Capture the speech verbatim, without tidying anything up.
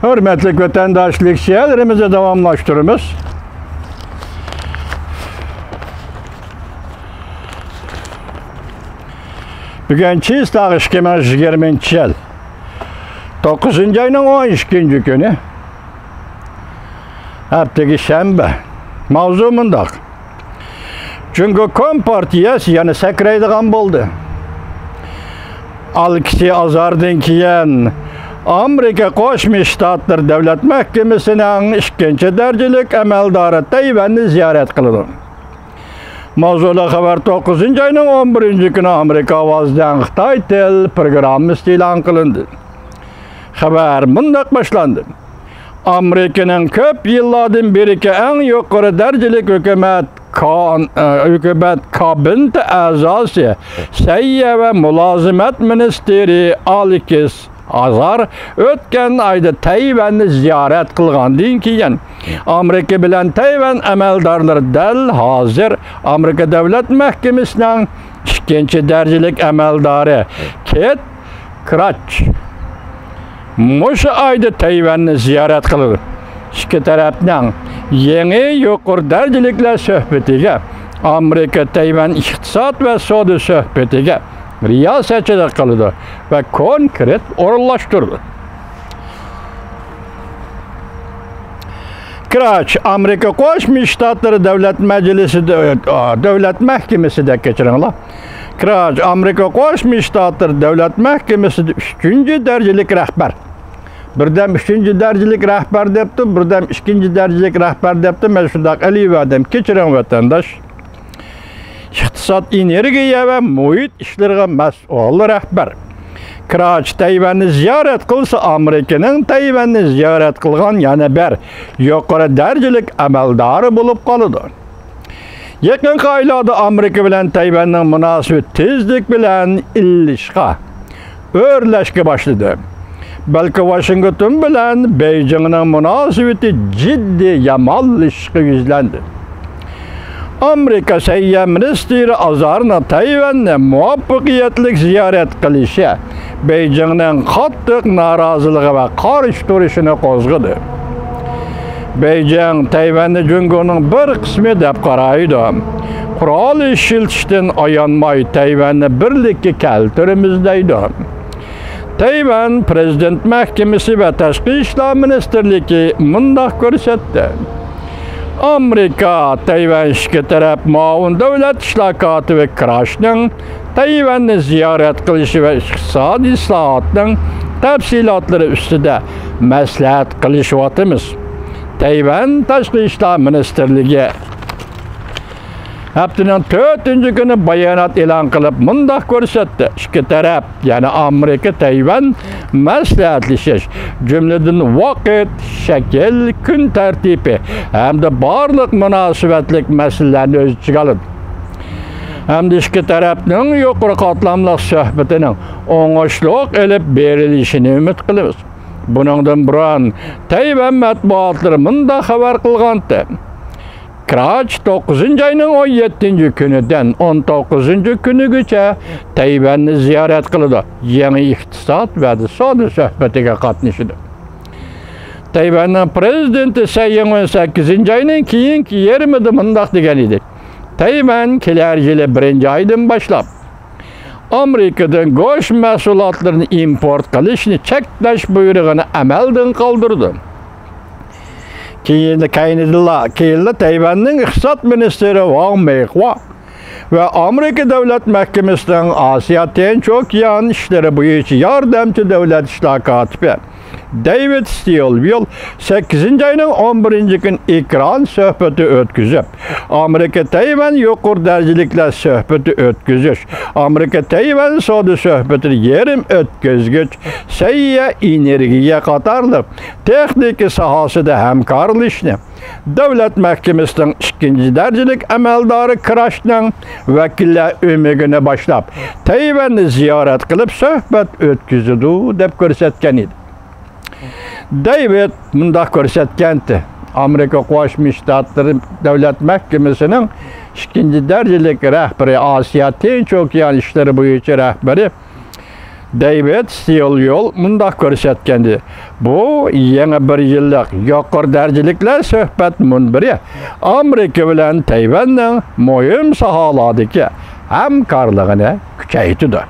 ھۆرمەتلىك ۋەتەنداشلىق شېئىرىمىزنى داۋاملاشتۇرىمىز. بۈگۈن چىسلاغ ئىككى مىڭ يىگىرمىنچى يىل، توققۇزىنچى ئاينىڭ ئون ئىككىنچى كۈنى، ھەپتىگە شەنبە. ماۋزۇ مۇنداق: جۇڭگو كومپارتىيەسى يەنە سەكرەيدىغان بولدى. ئالتىنچى ئازاردىن كېيىن ئامېرىكا قوشما شتاتلىرى دۆلەت مەھكىمىسىنىڭ ئىككىنچى دەرىجىلىك ئەمەلدارى تەيۋەننى زىيارەت قىلىدۇ. ماۋزۇلۇق خەۋەر توققۇزىنچى ئاينىڭ ئون بىرىنچى كۈنى ئامېرىكا ئاۋازىدىن خىتاي تېلېپروگراممىسىدا ئېلان قىلىندى. خەۋەر مۇنداق باشلاندى: ئامېرىكىنىڭ كۆپ يىللاردىن بېرىكى ئەڭ يۇقىرى دەرىجىلىك ھۆكۈمەت كان-، ئە، ھۆكۈمەت كابىنېتى ئەزاسى، سەھىيە ۋە مۇلازىمەت مىنىستىرى ئالېكس ئازار ئۆتكەن ئايدا تەيۋەننى زىيارەت قىلغاندىن كېيىن، ئامېرىكا بىلەن تەيۋەن ئەمەلدارلىرى دەل ھازىر ئامېرىكا دۆلەت مەھكىمىسىنىڭ ئىككىنچى دەرىجىلىك ئەمەلدارى كېت كراچ مۇشۇ ئايدا تەيۋەننى زىيارەت قىلىدۇ. ئىككى تەرەپنىڭ يېڭى يۇقىرى دەرىجىلىكلەر سۆھبىتىگە، ئامېرىكا تەيۋەن ئىقتىساد ۋە سودا سۆھبىتىگە رىياسەتچىلىك قىلىدۇ ۋە كونكرېت ئورۇنلاشتۇرىدۇ. كراچ ئامېرىكا قوشما شتاتلىرى دۆلەت مەجلىسىدە، دۆلەت مەھكىمىسىدە، كەچۈرۈڭلار. كراچ ئامېرىكا قوشما شتاتلىرى دۆلەت مەھكىمىسىدە ئۈچىنچى دەرىجىلىك رەھبەر. بىردەم ئۈچىنچى دەرىجىلىك رەھبەر دەپتۇ، بىردەم ئىككىنچى دەرىجىلىك رەھبەر دەپتۇ. مەن شۇنداق ئېلىۋەردىم. كەچۈرۈڭ، ۋەتەنداش. ئىقتىساد، ئېنېرگىيە ۋە مۇھىت ئىشلىرىغا مەسئۇل رەھبەر. كراچ تەيۋەننى زىيارەت قىلسا، ئامېرىكىنىڭ تەيۋەننى زىيارەت قىلغان يەنە بىر يۇقىرى دەرىجىلىك ئەمەلدارى بولۇپ قالىدۇ. يېقىنقى ئايلاردا ئامېرىكا بىلەن تەيۋەننىڭ مۇناسىۋىتى تېزلىك بىلەن ئىللىشقا، ئۆرلەشكە باشلىدى. بەلكى ۋاشىنگتون بىلەن بېيجىڭنىڭ مۇناسىۋىتى جىددىي يامانلىشىشقا يۈزلەندى. ئامېرىكا سەھىيە مىنىستىرى ئازارنىڭ تەيۋەننى مۇۋەپپەقىيەتلىك زىيارەت قىلىشى بېيجىڭنىڭ قاتتىق نارازىلىقى ۋە قارشى تۇرۇشىنى قوزغىدى. بېيجىڭ تەيۋەننى جۇڭگونىڭ بىر قىسمى دەپ قارايدۇ. قورال ئىشلىتىشتىن ئايانماي تەيۋەننى بىرلىككە كەلتۈرىمىز دەيدۇ. تەيۋەن پىرېزىدېنت مەھكىمىسى ۋە تاشقى ئىشلار مىنىستىرلىكى مۇنداق كۆرسەتتى: ئامېرىكا تەيۋەن ئىككى تەرەپ مۇئاۋىن دۆلەت ئىشلار كاتىپى كراشنىڭ تەيۋەننى زىيارەت قىلىشى ۋە ئىقتىسادىي ئىسلاھاتنىڭ تەپسىلاتلىرى ئۈستىدە مەسلىھەت قىلىشىۋاتىمىز. تەيۋەن تاشقى ئىشلار مىنىستىرلىكى ھەپتىنىڭ تۆتىنچى كۈنى بايانات ئېلان قىلىپ مۇنداق كۆرسەتتى: ئىككى تەرەپ، يەنى ئامېرىكا، تەيۋەن مەسلىھەتلىشىش، جۈملىدىن ۋاقىت، شەكىل، كۈن تەرتىپى ھەمدە بارلىق مۇناسىۋەتلىك مەسىلىلەرنى ئۆز ئىچىگە ئالىدۇ. ھەمدە ئىككى تەرەپنىڭ يۇقىرى قاتلاملىق سۆھبىتىنىڭ ئوڭۇشلۇق ئېلىپ بېرىلىشىنى ئۈمىد قىلىمىز. بۇنىڭدىن بۇرۇن تەيۋەن مەتبۇئاتلىرى مۇنداق خەۋەر قىلغانتى: كراچ توققۇزىنچى ئاينىڭ ئون يەتتىنچى كۈنىدىن ئون توققۇزىنچى كۈنىگىچە تەيۋەننى زىيارەت قىلىدۇ، يېڭى ئىقتىساد ۋە سودا سۆھبىتىگە قاتنىشىدۇ. تەيۋەننىڭ پىرېزىدېنتى سەي ئىڭۋېن سەككىزىنچى ئاينىڭ كېيىنكى يېرىمىدا مۇنداق دېگەن ئىدى: تەيۋەن كېلەر يىلى بىرىنچى ئايدىن باشلاپ ئامېرىكىدىن گۆش مەھسۇلاتلىرىنى ئىمپورت قىلىشنى چەكلەش بۇيرۇقىنى ئەمەلدىن قالدۇرىدۇ. كېيىن، كەينىدىنلا، كېيىنلا تەيۋەننىڭ ئىقتىساد مىنىستىرى ۋاڭ مېيخۇا ۋە ئامېرىكا دۆلەت مەھكىمىسىنىڭ ئاسىيا تىنچ ئوكيان ئىشلىرى بويىچە ياردەمچى دۆلەت ئىشلار كاتىپى دېۋىد ستىلۋېل سەككىزىنچى ئاينىڭ ئون بىرىنچى كۈنى ئېكران سۆھبىتى ئۆتكۈزۈپ، ئامېرىكا تەيۋەن يۇقىرى دەرىجىلىكلەر سۆھبىتى ئۆتكۈزۈش، ئامېرىكا تەيۋەن سودا سۆھبىتىنى يېرىم ئۆتكۈزگۈچ، سەھىيە، ئېنېرگىيە قاتارلىق تېخنىكا ساھەسىدە ھەمكارلىشىشنى، دۆلەت مەھكىمىسىنىڭ ئىككىنچى دەرىجىلىك ئەمەلدارى كراشنىڭ ۋەكىللەر ئۆمىكىنى باشلاپ، تەيۋەننى زىيارەت قىلىپ سۆھبەت ئۆتكۈزىدۇ، دەپ كۆرسەتكەن ئىدى. دېۋىد مۇنداق كۆرسەتكەنتى: ئامېرىكا قوشما شتاتلىرى دۆلەت مەھكىمىسىنىڭ ئىككىنچى دەرىجىلىك رەھبىرى، ئاسىيا تىنچ ئوكيان ئىشلىرى بويىچە رەھبىرى دېۋىد سيوليول مۇنداق كۆرسەتكەنىدى، بۇ يېڭى بىر يىللىق يۇقىرى دەرىجىلىكلەر سۆھبەت مۇنبىرى ئامېرىكا بىلەن تەيۋەننىڭ مۇھىم ساھەلەردىكى ھەمكارلىقىنى كۈچەيتىدۇ.